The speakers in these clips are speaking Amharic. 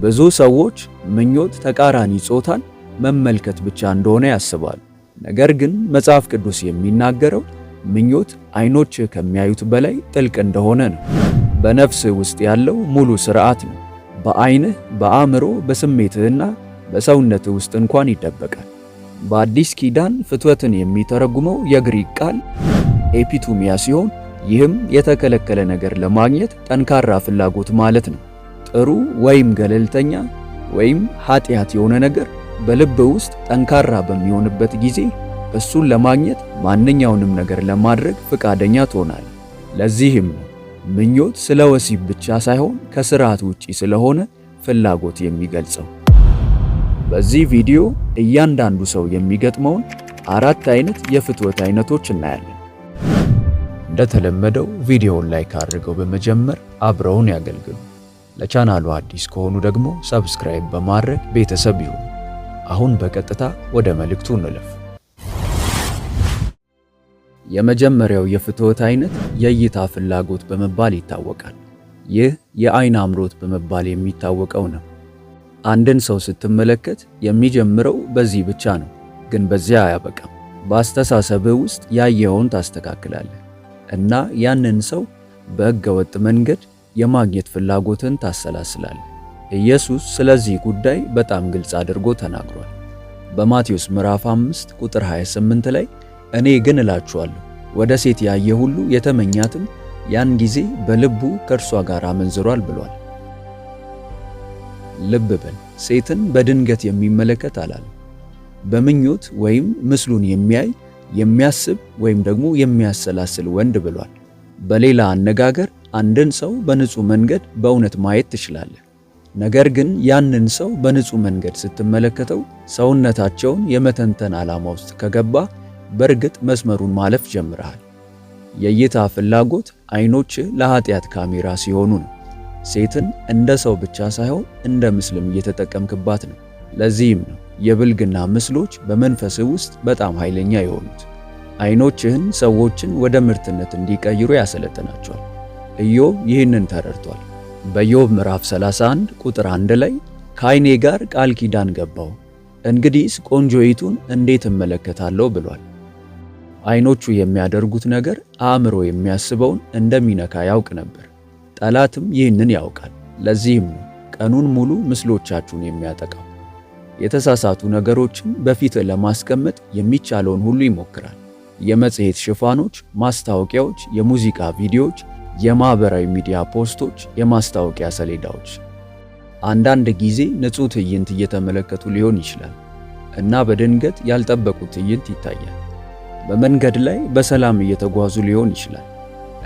ብዙ ሰዎች ምኞት ተቃራኒ ጾታን መመልከት ብቻ እንደሆነ ያስባሉ። ነገር ግን መጽሐፍ ቅዱስ የሚናገረው ምኞት አይኖችህ ከሚያዩት በላይ ጥልቅ እንደሆነ ነው። በነፍስህ ውስጥ ያለው ሙሉ ስርዓት ነው። በአይንህ፣ በአእምሮ፣ በስሜትህና በሰውነትህ ውስጥ እንኳን ይደበቃል። በአዲስ ኪዳን ፍትወትን የሚተረጉመው የግሪክ ቃል ኤፒቱሚያ ሲሆን ይህም የተከለከለ ነገር ለማግኘት ጠንካራ ፍላጎት ማለት ነው። ጥሩ ወይም ገለልተኛ ወይም ኃጢአት የሆነ ነገር በልብ ውስጥ ጠንካራ በሚሆንበት ጊዜ እሱን ለማግኘት ማንኛውንም ነገር ለማድረግ ፍቃደኛ ትሆናለህ። ለዚህም ነው ምኞት ስለ ወሲብ ብቻ ሳይሆን ከስርዓት ውጪ ስለሆነ ፍላጎት የሚገልጸው። በዚህ ቪዲዮ እያንዳንዱ ሰው የሚገጥመውን አራት አይነት የፍትወት አይነቶች እናያለን። እንደተለመደው ቪዲዮውን like አድርገው በመጀመር አብረውን ያገልግሉ። ለቻናሉ አዲስ ከሆኑ ደግሞ subscribe በማድረግ ቤተሰብ ይሁኑ። አሁን በቀጥታ ወደ መልእክቱ እንለፍ። የመጀመሪያው የፍትወት አይነት የእይታ ፍላጎት በመባል ይታወቃል። ይህ የአይን አምሮት በመባል የሚታወቀው ነው። አንድን ሰው ስትመለከት የሚጀምረው በዚህ ብቻ ነው፣ ግን በዚያ አያበቃም። በአስተሳሰብህ ውስጥ ያየኸውን ታስተካክላለህ እና ያንን ሰው በሕገ ወጥ መንገድ የማግኘት ፍላጎትን ታሰላስላለህ። ኢየሱስ ስለዚህ ጉዳይ በጣም ግልጽ አድርጎ ተናግሯል። በማቴዎስ ምዕራፍ 5 ቁጥር 28 ላይ እኔ ግን እላችኋለሁ ወደ ሴት ያየ ሁሉ የተመኛትም ያን ጊዜ በልቡ ከእርሷ ጋር አመንዝሯል ብሏል። ልብ በል፣ ሴትን በድንገት የሚመለከት አላለም። በምኞት ወይም ምስሉን የሚያይ፣ የሚያስብ ወይም ደግሞ የሚያሰላስል ወንድ ብሏል። በሌላ አነጋገር አንድን ሰው በንጹህ መንገድ በእውነት ማየት ትችላለህ። ነገር ግን ያንን ሰው በንጹህ መንገድ ስትመለከተው ሰውነታቸውን የመተንተን ዓላማ ውስጥ ከገባ በእርግጥ መስመሩን ማለፍ ጀምረሃል። የእይታ ፍላጎት አይኖችህ ለኃጢአት ካሜራ ሲሆኑ ነው። ሴትን እንደ ሰው ብቻ ሳይሆን እንደ ምስልም እየተጠቀምክባት ነው። ለዚህም ነው የብልግና ምስሎች በመንፈስህ ውስጥ በጣም ኃይለኛ የሆኑት። አይኖችህን ሰዎችን ወደ ምርትነት እንዲቀይሩ ያሰለጥናቸዋል። ኢዮብ ይህንን ተረድቷል። በኢዮብ ምዕራፍ 31 ቁጥር 1 ላይ ከዓይኔ ጋር ቃል ኪዳን ገባው፣ እንግዲህስ ቆንጆይቱን እንዴት እመለከታለሁ ብሏል። አይኖቹ የሚያደርጉት ነገር አእምሮ የሚያስበውን እንደሚነካ ያውቅ ነበር። ጠላትም ይህንን ያውቃል። ለዚህም ነው ቀኑን ሙሉ ምስሎቻችሁን የሚያጠቃው። የተሳሳቱ ነገሮችን በፊት ለማስቀመጥ የሚቻለውን ሁሉ ይሞክራል። የመጽሔት ሽፋኖች፣ ማስታወቂያዎች፣ የሙዚቃ ቪዲዮዎች፣ የማህበራዊ ሚዲያ ፖስቶች፣ የማስታወቂያ ሰሌዳዎች። አንዳንድ ጊዜ ንጹህ ትዕይንት እየተመለከቱ ሊሆን ይችላል እና በድንገት ያልጠበቁት ትዕይንት ይታያል። በመንገድ ላይ በሰላም እየተጓዙ ሊሆን ይችላል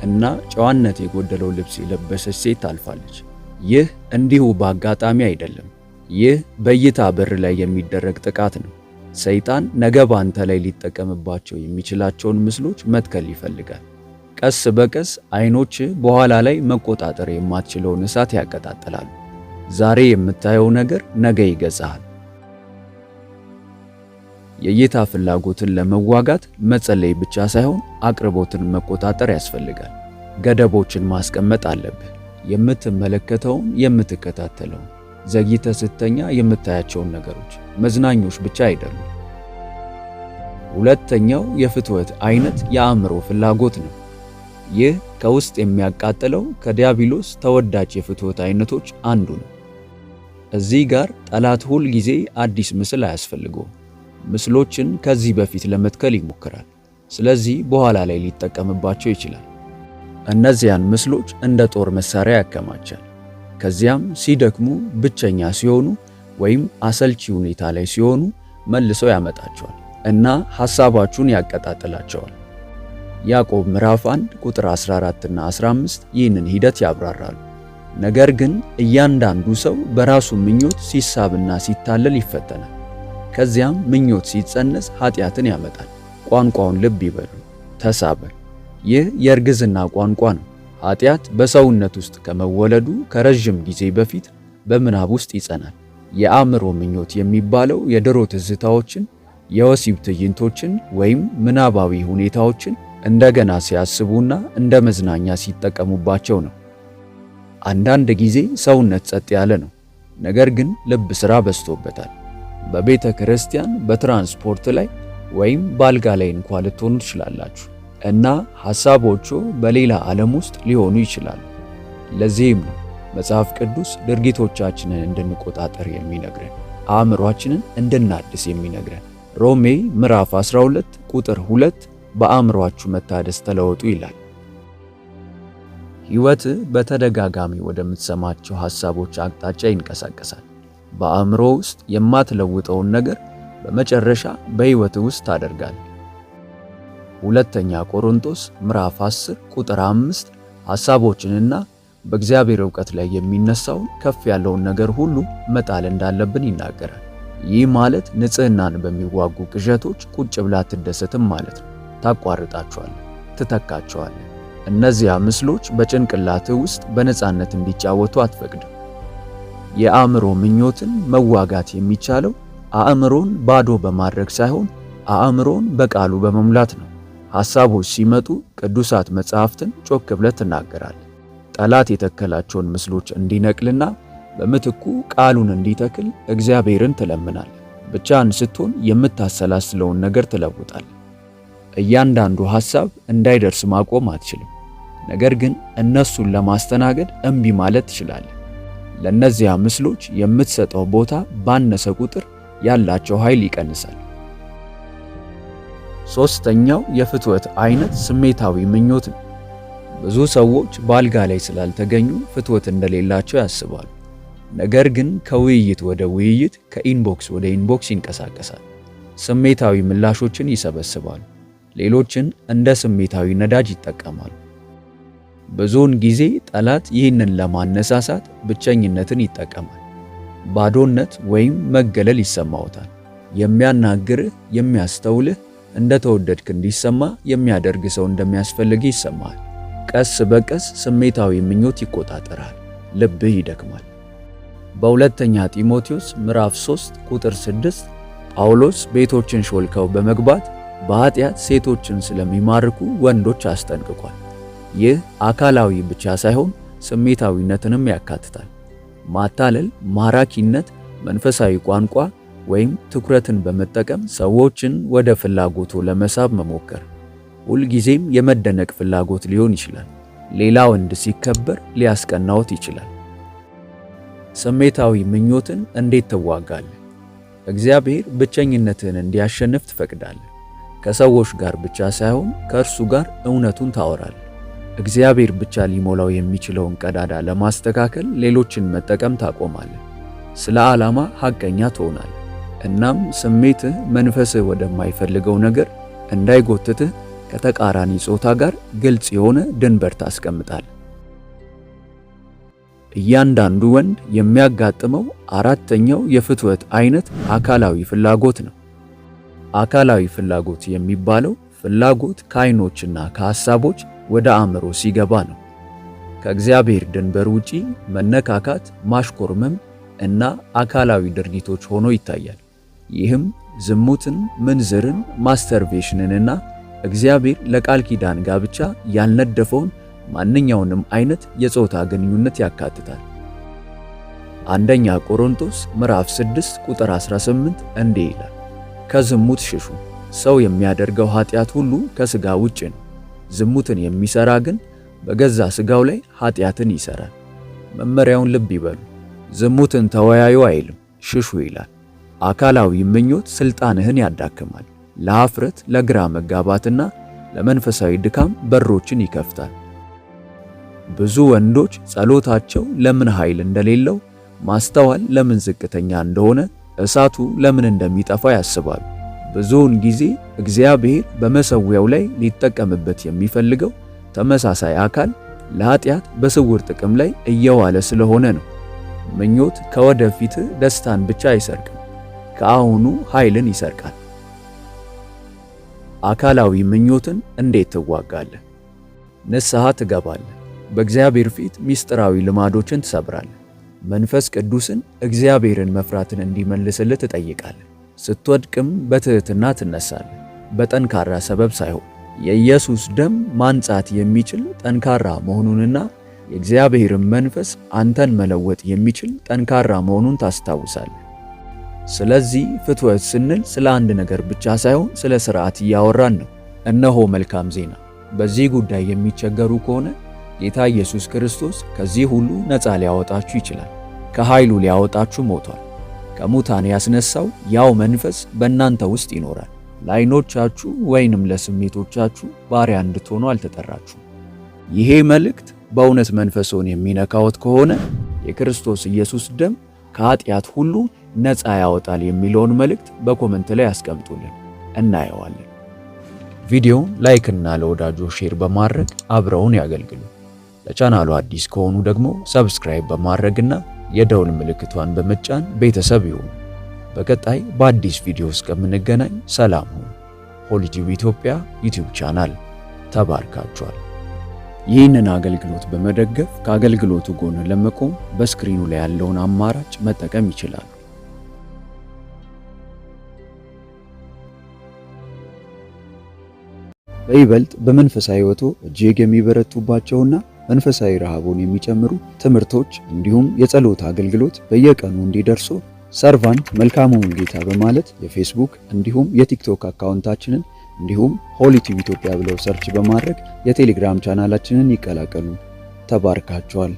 እና ጨዋነት የጎደለው ልብስ የለበሰች ሴት ታልፋለች። ይህ እንዲሁ በአጋጣሚ አይደለም። ይህ በእይታ በር ላይ የሚደረግ ጥቃት ነው። ሰይጣን ነገ ባንተ ላይ ሊጠቀምባቸው የሚችላቸውን ምስሎች መትከል ይፈልጋል። ቀስ በቀስ አይኖች በኋላ ላይ መቆጣጠር የማትችለውን እሳት ያቀጣጥላሉ። ዛሬ የምታየው ነገር ነገ ይገዛሃል። የእይታ ፍላጎትን ለመዋጋት መጸለይ ብቻ ሳይሆን አቅርቦትን መቆጣጠር ያስፈልጋል። ገደቦችን ማስቀመጥ አለብህ። የምትመለከተውን፣ የምትከታተለውን፣ ዘግይተህ ስተኛ የምታያቸውን ነገሮች መዝናኞች ብቻ አይደሉም። ሁለተኛው የፍትወት አይነት የአእምሮ ፍላጎት ነው። ይህ ከውስጥ የሚያቃጥለው ከዲያብሎስ ተወዳጅ የፍትወት አይነቶች አንዱ ነው። እዚህ ጋር ጠላት ሁል ጊዜ አዲስ ምስል አያስፈልገውም። ምስሎችን ከዚህ በፊት ለመትከል ይሞክራል። ስለዚህ በኋላ ላይ ሊጠቀምባቸው ይችላል። እነዚያን ምስሎች እንደ ጦር መሳሪያ ያከማቻል። ከዚያም ሲደክሙ፣ ብቸኛ ሲሆኑ ወይም አሰልቺ ሁኔታ ላይ ሲሆኑ መልሰው ያመጣቸዋል እና ሐሳባችሁን ያቀጣጥላቸዋል። ያዕቆብ ምዕራፍ 1 ቁጥር 14 እና 15 ይህንን ሂደት ያብራራሉ። ነገር ግን እያንዳንዱ ሰው በራሱ ምኞት ሲሳብና ሲታለል ይፈተናል። ከዚያም ምኞት ሲጸነስ ኃጢአትን ያመጣል። ቋንቋውን ልብ ይበሉ፣ ተሳበ። ይህ የእርግዝና ቋንቋ ነው። ኃጢአት በሰውነት ውስጥ ከመወለዱ ከረዥም ጊዜ በፊት በምናብ ውስጥ ይጸናል። የአእምሮ ምኞት የሚባለው የድሮ ትዝታዎችን፣ የወሲብ ትዕይንቶችን ወይም ምናባዊ ሁኔታዎችን እንደገና ሲያስቡና እንደ መዝናኛ ሲጠቀሙባቸው ነው። አንዳንድ ጊዜ ሰውነት ጸጥ ያለ ነው፣ ነገር ግን ልብ ሥራ በዝቶበታል። በቤተ ክርስቲያን፣ በትራንስፖርት ላይ ወይም በአልጋ ላይ እንኳ ልትሆኑ ትችላላችሁ እና ሐሳቦቹ በሌላ ዓለም ውስጥ ሊሆኑ ይችላሉ። ለዚህም ነው መጽሐፍ ቅዱስ ድርጊቶቻችንን እንድንቆጣጠር የሚነግረን፣ አእምሯችንን እንድናድስ የሚነግረን። ሮሜ ምዕራፍ 12 ቁጥር 2 በአእምሯችሁ መታደስ ተለወጡ ይላል። ሕይወት በተደጋጋሚ ወደምትሰማቸው ሐሳቦች አቅጣጫ ይንቀሳቀሳል። በአእምሮ ውስጥ የማትለውጠውን ነገር በመጨረሻ በሕይወት ውስጥ ታደርጋለህ። ሁለተኛ ቆሮንቶስ ምዕራፍ 10 ቁጥር 5 ሐሳቦችንና በእግዚአብሔር ዕውቀት ላይ የሚነሳውን ከፍ ያለውን ነገር ሁሉ መጣል እንዳለብን ይናገራል። ይህ ማለት ንጽሕናን በሚዋጉ ቅዠቶች ቁጭ ብላ አትደሰትም ማለት ነው። ታቋርጣቸዋለህ፣ ትተካቸዋለህ። እነዚያ ምስሎች በጭንቅላትህ ውስጥ በነፃነት እንዲጫወቱ አትፈቅድም። የአእምሮ ምኞትን መዋጋት የሚቻለው አእምሮን ባዶ በማድረግ ሳይሆን አእምሮን በቃሉ በመሙላት ነው። ሐሳቦች ሲመጡ ቅዱሳት መጻሕፍትን ጮክ ብለህ ትናገራለህ። ጠላት የተከላቸውን ምስሎች እንዲነቅልና በምትኩ ቃሉን እንዲተክል እግዚአብሔርን ትለምናለህ። ብቻህን ስትሆን የምታሰላስለውን ነገር ትለውጣለህ። እያንዳንዱ ሐሳብ እንዳይደርስ ማቆም አትችልም፣ ነገር ግን እነሱን ለማስተናገድ እምቢ ማለት ትችላለህ። ለእነዚያ ምስሎች የምትሰጠው ቦታ ባነሰ ቁጥር ያላቸው ኃይል ይቀንሳል። ሶስተኛው የፍትወት አይነት ስሜታዊ ምኞት ነው። ብዙ ሰዎች በአልጋ ላይ ስላልተገኙ ፍትወት እንደሌላቸው ያስባሉ። ነገር ግን ከውይይት ወደ ውይይት፣ ከ inbox ወደ inbox ይንቀሳቀሳል። ስሜታዊ ምላሾችን ይሰበስባሉ። ሌሎችን እንደ ስሜታዊ ነዳጅ ይጠቀማሉ። ብዙውን ጊዜ ጠላት ይህንን ለማነሳሳት ብቸኝነትን ይጠቀማል። ባዶነት ወይም መገለል ይሰማዎታል። የሚያናግርህ፣ የሚያስተውልህ፣ እንደተወደድክ እንዲሰማ የሚያደርግ ሰው እንደሚያስፈልግ ይሰማሃል። ቀስ በቀስ ስሜታዊ ምኞት ይቆጣጠራል። ልብህ ይደክማል። በሁለተኛ ጢሞቴዎስ ምዕራፍ 3 ቁጥር 6 ጳውሎስ ቤቶችን ሾልከው በመግባት በኃጢአት ሴቶችን ስለሚማርኩ ወንዶች አስጠንቅቋል። ይህ አካላዊ ብቻ ሳይሆን ስሜታዊነትንም ያካትታል። ማታለል፣ ማራኪነት፣ መንፈሳዊ ቋንቋ ወይም ትኩረትን በመጠቀም ሰዎችን ወደ ፍላጎቱ ለመሳብ መሞከር። ሁልጊዜም የመደነቅ ፍላጎት ሊሆን ይችላል። ሌላ ወንድ ሲከበር ሊያስቀናዎት ይችላል። ስሜታዊ ምኞትን እንዴት ትዋጋለህ? እግዚአብሔር ብቸኝነትህን እንዲያሸንፍ ትፈቅዳለህ። ከሰዎች ጋር ብቻ ሳይሆን ከእርሱ ጋር እውነቱን ታወራለህ። እግዚአብሔር ብቻ ሊሞላው የሚችለውን ቀዳዳ ለማስተካከል ሌሎችን መጠቀም ታቆማለህ። ስለ ዓላማ ሐቀኛ ትሆናለህ። እናም ስሜትህ መንፈስህ ወደማይፈልገው ነገር እንዳይጎትትህ ከተቃራኒ ጾታ ጋር ግልጽ የሆነ ድንበር ታስቀምጣለህ። እያንዳንዱ ወንድ የሚያጋጥመው አራተኛው የፍትወት አይነት አካላዊ ፍላጎት ነው። አካላዊ ፍላጎት የሚባለው ፍላጎት ከዓይኖችና ከሐሳቦች ወደ አእምሮ ሲገባ ነው። ከእግዚአብሔር ድንበር ውጪ መነካካት፣ ማሽኮርመም እና አካላዊ ድርጊቶች ሆኖ ይታያል። ይህም ዝሙትን፣ ምንዝርን፣ masturbation ንና እግዚአብሔር ለቃል ኪዳን ጋብቻ ያልነደፈውን ማንኛውንም አይነት የጾታ ግንኙነት ያካትታል። አንደኛ ቆሮንቶስ ምዕራፍ 6 ቁጥር 18 እንዲህ ይላል፣ ከዝሙት ሽሹ። ሰው የሚያደርገው ኃጢአት ሁሉ ከሥጋ ውጭ ነው። ዝሙትን የሚሰራ ግን በገዛ ሥጋው ላይ ኃጢአትን ይሰራል። መመሪያውን ልብ ይበሉ። ዝሙትን ተወያዩ አይልም፣ ሽሹ ይላል። አካላዊ ምኞት ስልጣንህን ያዳክማል። ለኀፍረት፣ ለግራ መጋባትና ለመንፈሳዊ ድካም በሮችን ይከፍታል። ብዙ ወንዶች ጸሎታቸው ለምን ኃይል እንደሌለው፣ ማስተዋል ለምን ዝቅተኛ እንደሆነ፣ እሳቱ ለምን እንደሚጠፋ ያስባሉ። ብዙውን ጊዜ እግዚአብሔር በመሠዊያው ላይ ሊጠቀምበት የሚፈልገው ተመሳሳይ አካል ለኃጢአት በስውር ጥቅም ላይ እየዋለ ስለሆነ ነው። ምኞት ከወደፊት ደስታን ብቻ አይሰርቅም፣ ከአሁኑ ኃይልን ይሰርቃል። አካላዊ ምኞትን እንዴት ትዋጋለህ? ንስሐ ትገባለህ። በእግዚአብሔር ፊት ምስጢራዊ ልማዶችን ትሰብራለህ። መንፈስ ቅዱስን እግዚአብሔርን መፍራትን እንዲመልስልህ ትጠይቃለህ። ስትወድቅም በትሕትና ትነሳለህ፣ በጠንካራ ሰበብ ሳይሆን። የኢየሱስ ደም ማንጻት የሚችል ጠንካራ መሆኑንና የእግዚአብሔርን መንፈስ አንተን መለወጥ የሚችል ጠንካራ መሆኑን ታስታውሳለህ። ስለዚህ ፍትወት ስንል ስለ አንድ ነገር ብቻ ሳይሆን ስለ ስርዓት እያወራን ነው። እነሆ መልካም ዜና። በዚህ ጉዳይ የሚቸገሩ ከሆነ ጌታ ኢየሱስ ክርስቶስ ከዚህ ሁሉ ነፃ ሊያወጣችሁ ይችላል። ከኃይሉ ሊያወጣችሁ ሞቷል። ከሙታን ያስነሳው ያው መንፈስ በእናንተ ውስጥ ይኖራል። ለዓይኖቻችሁ ወይንም ለስሜቶቻችሁ ባሪያ እንድትሆኑ አልተጠራችሁም። ይሄ መልእክት በእውነት መንፈስዎን የሚነካዎት ከሆነ የክርስቶስ ኢየሱስ ደም ከኃጢአት ሁሉ ነፃ ያወጣል የሚለውን መልእክት በ comment ላይ ያስቀምጡልን፣ እናየዋለን። ቪዲዮውን like እና ለወዳጆ share በማድረግ አብረውን ያገልግሉ። ለቻናሉ አዲስ ከሆኑ ደግሞ subscribe በማድረግና የደውል ምልክቷን በመጫን ቤተሰብ ይሁኑ። በቀጣይ በአዲስ ቪዲዮ እስከምንገናኝ ሰላም ሁኑ። ሆሊቲዩብ ኢትዮጵያ ዩቲዩብ ቻናል ተባርካችኋል። ይህንን አገልግሎት በመደገፍ ከአገልግሎቱ ጎን ለመቆም በ screen ኑ ላይ ያለውን አማራጭ መጠቀም ይችላሉ። በይበልጥ በመንፈሳዊ ሕይወቱ እጅግ የሚበረቱባቸውና መንፈሳዊ ረሃቡን የሚጨምሩ ትምህርቶች እንዲሁም የጸሎት አገልግሎት በየቀኑ እንዲደርሱ Servant መልካሙ ሙሉጌታ በማለት የፌስቡክ እንዲሁም የቲክቶክ account ኣችንን እንዲሁም ሆሊቲዩብ ኢትዮጵያ ብለው search በማድረግ የቴሌግራም ቻናላችንን ይቀላቀሉ። ተባርካችኋል።